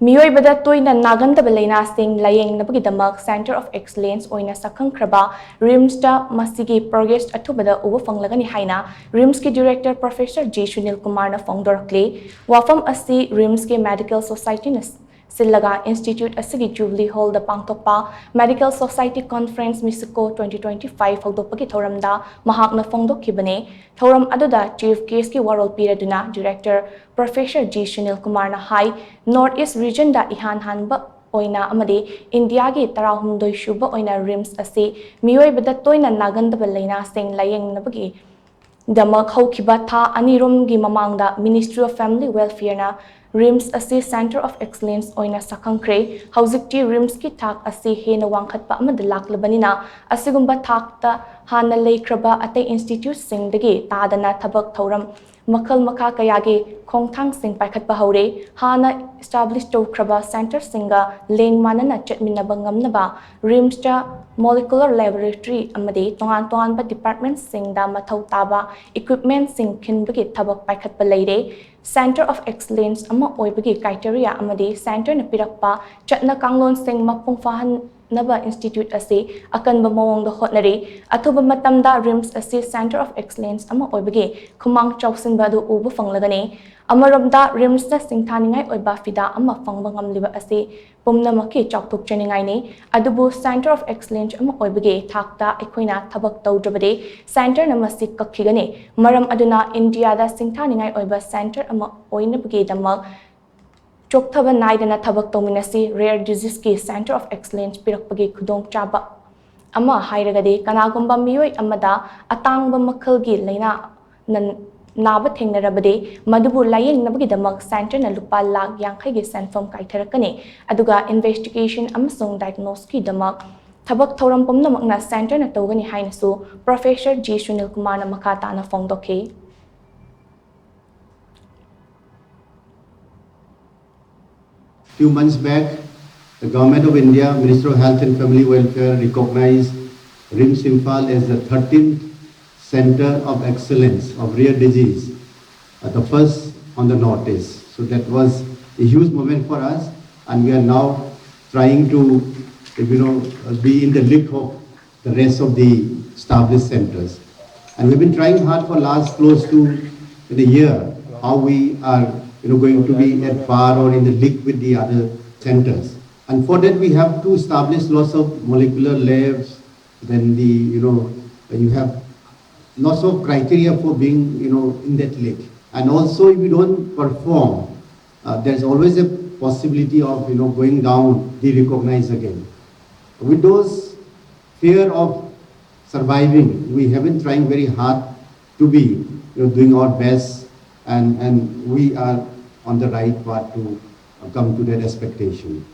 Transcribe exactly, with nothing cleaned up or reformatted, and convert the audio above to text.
ꯃꯤꯑꯣꯏꯕꯗ ꯇꯣꯏꯅ ꯅꯥꯒꯟꯗꯕ ꯂꯥꯏꯅꯥꯁꯤꯡ ꯂꯥꯌꯦꯡꯅꯕꯒꯤꯗꯃꯛ Center of Excellence ꯑꯣꯏꯅ ꯁꯛꯈꯪꯈ꯭ꯔꯕ RIMSꯇ ꯃꯁꯤꯒꯤ progress ꯑꯊꯨꯕꯗ ꯎꯕ ꯐꯪꯂꯒꯅꯤ ꯍꯥꯏꯅ RIMSꯀꯤ Director Professor G ꯁꯨꯅꯤꯜ ꯀꯨꯃꯥꯔꯅ ꯐꯣꯡꯗꯣꯔꯛꯂꯤ꯫ ꯋꯥꯐꯝ ꯑꯁꯤ RIMSꯀꯤ Medical Societyꯅ ꯁꯤꯜꯂꯒ institute ꯑꯁꯤꯒꯤ Jubilee Hallꯗ ꯄꯥꯡꯊꯣꯛꯄ Medical Society Conference MISUCO twenty twenty-five ꯍꯧꯗꯣꯛꯄꯒꯤ ꯊꯧꯔꯝꯗ ꯃꯍꯥꯛꯅ ꯐꯣꯡꯗꯣꯛꯈꯤꯕꯅꯤ꯫ ꯊꯧꯔꯝ ꯑꯗꯨꯗ Chief Guestꯀꯤ ꯋꯥꯔꯣꯜ ꯄꯤꯔꯗꯨꯅ Director Professor G ꯁꯨꯅꯤꯜ ꯀꯨꯃꯥꯔꯅ ꯍꯥꯏ, North East regionꯗ ꯏꯍꯥꯟ ꯍꯥꯟꯕ ꯑꯣꯏꯅ ꯑꯃꯗꯤ ꯏꯟꯗꯤꯌꯥꯒꯤ ꯇꯔꯥꯍꯨꯝꯗꯣꯏ ꯁꯨꯕ ꯑꯣꯏꯅ RIMS ꯑꯁꯤ ꯃꯤꯑꯣꯏꯕꯗ ꯇꯣꯏꯅ ꯅꯥꯒꯟꯗꯕ ꯂꯥꯏꯅꯥꯁꯤꯡ ꯂꯥꯌꯦꯡꯅꯕꯒꯤ ꯗꯃꯛ ꯍꯧꯈꯤꯕ ꯊꯥ ꯑꯅꯤꯔꯣꯝꯒꯤ ꯃꯃꯥꯡꯗ Ministry of Family Welfareꯅ RIMS ꯑꯁꯤ Center of Excellence ꯑꯣꯏꯅ ꯁꯛꯈꯪꯈ꯭ꯔꯦ꯫ ꯍꯧꯖꯤꯛꯇꯤ RIMSꯀꯤ ꯊꯥꯛ ꯑꯁꯤ ꯍꯦꯟꯅ ꯋꯥꯡꯈꯠꯄ ꯑꯃꯗ ꯂꯥꯛꯂꯕꯅꯤꯅ, ꯑꯁꯤꯒꯨꯝꯕ ꯊꯥꯛꯇ ꯍꯥꯟꯅ ꯂꯩꯈ꯭ꯔꯕ ꯑꯇꯩ instituteꯁꯤꯡꯗꯒꯤ ꯇꯥꯗꯅ ꯊꯕꯛ ꯊꯧꯔꯝ ꯃꯈꯜ ꯃꯈꯥ ꯀꯌꯥꯒꯤ ꯈꯣꯡꯊꯥꯡꯁꯤꯡ ꯄꯥꯏꯈꯠꯄ ꯍꯧꯔꯦ꯫ ꯍꯥꯟꯅ establish ꯇꯧꯈ꯭ꯔꯕ centreꯁꯤꯡꯒ ꯂꯦꯡ ꯃꯥꯟꯅꯅ ꯆꯠꯃꯤꯟꯅꯕ ꯉꯝꯅꯕ RIMSꯇ molecular laboratory ꯑꯃꯗꯤ ꯇꯣꯉꯥꯟ ꯇꯣꯉꯥꯟꯕ departmentꯁꯤꯡꯗ ꯃꯊꯧ ꯇꯥꯕ equipmentꯁꯤꯡ ꯈꯤꯟꯕꯒꯤ ꯊꯕꯛ ꯄꯥꯏꯈꯠꯄ ꯂꯩꯔꯦ꯫ Center of Excellence ꯑꯃ ꯑꯣꯏꯕꯒꯤ criteria ꯑꯃꯗꯤ centreꯅ ꯄꯤꯔꯛꯄ ꯆꯠꯅ ꯀꯥꯡꯂꯣꯟꯁꯤꯡ ꯃꯄꯨꯡ ꯐꯥꯍꯟꯅꯕ institute ꯑꯁꯤ ꯑꯀꯟꯕ ꯃꯑꯣꯡꯗ ꯍꯣꯠꯅꯔꯤ꯫ ꯑꯊꯨꯕ ꯃꯇꯝꯗ RIMS ꯑꯁꯤ Center of Excellence ꯑꯃ ꯑꯣꯏꯕꯒꯤ ꯈꯨꯃꯥꯡ ꯆꯥꯎꯁꯤꯟꯕ ꯑꯗꯨ ꯎꯕ ꯐꯪꯂꯒꯅꯤ꯫ ꯑꯃꯔꯣꯝꯗ RIMSꯅ ꯁꯤꯡꯊꯥꯅꯤꯡꯉꯥꯏ ꯑꯣꯏꯕ ꯐꯤꯗꯥ ꯑꯃ ꯐꯪꯕ ꯉꯝꯂꯤꯕ ꯑꯁꯤ ꯄꯨꯝꯅꯃꯛꯀꯤ ꯆꯥꯎꯊꯣꯛꯆꯅꯤꯡꯉꯥꯏꯅꯤ꯫ ꯑꯗꯨꯕꯨ Center of Excellence ꯑꯃ ꯑꯣꯏꯕꯒꯤ ꯊꯥꯛꯇ ꯑꯩꯈꯣꯏꯅ ꯊꯕꯛ ꯇꯧꯗ꯭ꯔꯕꯗꯤ centreꯅ ꯃꯁꯤ ꯀꯛꯈꯤꯒꯅꯤ꯫ ꯃꯔꯝ ꯑꯗꯨꯅ ꯏꯟꯗꯤꯌꯥꯗ ꯁꯤꯡꯊꯥꯅꯤꯡꯉꯥꯏ ꯑꯣꯏꯕ center ꯑꯃ ꯑꯣꯏꯅꯕꯒꯤꯗꯃꯛ ꯆꯣꯛꯊꯕ ꯅꯥꯏꯗꯅ ꯊꯕꯛ ꯇꯧꯃꯤꯟꯅꯁꯤ꯫ Rare diseaseꯀꯤ Center of Excellence ꯄꯤꯔꯛꯄꯒꯤ ꯈꯨꯗꯣꯡꯆꯥꯕ ꯑꯃ ꯍꯥꯏꯔꯒꯗꯤ, ꯀꯅꯥꯒꯨꯝꯕ ꯃꯤꯑꯣꯏ ꯑꯃꯗ ꯑꯇꯥꯡꯕ ꯃꯈꯜꯒꯤ ꯂꯥꯏꯅꯥ ꯅ-, ꯅꯥꯕ ꯊꯦꯡꯅꯔꯕꯗꯤ, ꯃꯗꯨꯕꯨ ꯂꯥꯌꯦꯡꯅꯕꯒꯤꯗꯃꯛ centreꯅ ꯂꯨꯄꯥ ꯂꯥꯈ ꯌꯥꯡꯈꯩꯒꯤ ꯁꯦꯟꯐꯝ ꯀꯥꯏꯊꯔꯛꯀꯅꯤ꯫ ꯑꯗꯨꯒ investigation ꯑꯃꯁꯨꯡ diagnoseꯀꯤꯗꯃꯛ ꯊꯕꯛ ꯊꯧꯔꯝ ꯄꯨꯝꯅꯃꯛꯅ centreꯅ ꯇꯧꯒꯅꯤ ꯍꯥꯏꯅꯁꯨ Professor G ꯁꯨꯅꯤꯜ ꯀꯨꯃꯥꯔꯅ ꯃꯈꯥ ꯇꯥꯅ ꯐꯣꯡꯗꯣꯛꯈꯤ꯫ Few months back, the Government of India, Ministry of Health and Family Welfare recognized RIMS Imphal as the thirteenth Center of Excellence of Rare Disease, uh, the first on the Northeast. So that was a huge moment for us, and we are now trying to, you know, be in the league of the rest of the established centers. And we've been trying hard for last close to in a year how we are, you know, going to be at par or in the league with the other centers. And for that, we have to establish lots of molecular labs. Then the, you know, you have lots of criteria for being, you know, in that league. And also, if you don't perform, uh, there's always a possibility of, you know, going down, de-recognized again. With those fear of surviving, we have been trying very hard to be, you know, doing our best, and, and we are on the right path to, uh, come to that expectation.